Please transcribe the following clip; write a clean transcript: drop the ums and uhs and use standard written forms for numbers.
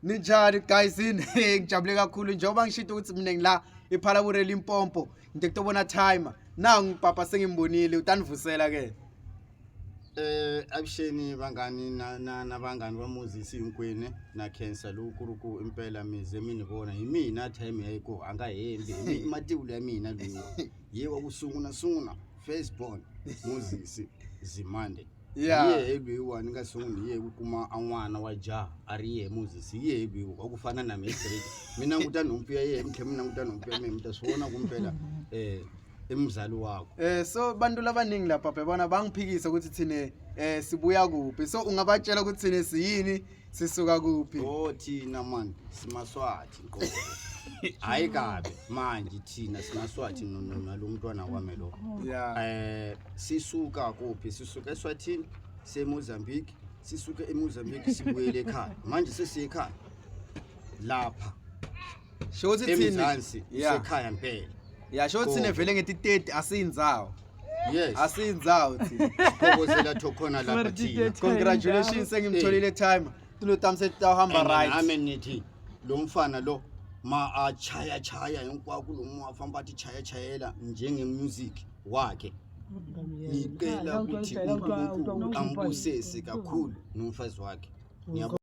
Ninjani guys? Ngijabule kakhulu njengoba ngishito ukuthi mina ngila ePhalaborwa Limpopo ngide kutobona timer. Nangu papa sengimbonile utanivusela ke. Eh abusheni bangani na na nabangani baMoses Inkwene na Cancer lokuruku impela mize minibona hi mina time yayiko anga hembi hi mi- mativula ya mina luwa ye wa ku sungula sungula first born Moses Zimande Yeah. hi yehe loyiwa ni nga sunguli hi yehe ku kuma a n'wana wa jaha a ri yehe Moses hi yehe loyiwa wa ku fana na mina straight mi languta nhompfu ya yehe mi tlhela mi languta nhompfu ya mina mi ta swi vona ku mpela eh i muzali wakho Eh so bantu labaningi lapha bebona bangiphikisa ukuthi thine eh sibuya kuphi. So ungabatshela ukuthi thine siyini sisuka kuphi. Oh thina man simaswati nqobo. Hayi kabi manje thina simaswati no- no- nalo mntwana wami lo. Yeah. Eh sisuka kuphi? Sisuka eSwatini, seMozambique, sisuke eMozambique sibuyele ekhaya. Manje sesiye ekhaya. Lapha Sho ukuthi thine eMzansi Yeah. isekhaya impela. Yeah, sho ukuthi thine vele ngeti 30 asiyindzawo. Yes. Asiyindzawo thina. Sikhobozela thokhona lapha thina. Congratulations sengimtholile timer. Tulo tami setawuhamba And right. nami nithi lo mfana lo ma achaya chaya hinkwako lomu a famba a ti chaya chayela njenge music wakhe ngicela ukuthi uNkulunkulu ambusise kakhulu nomfazi wakhe. Ngiyabonga.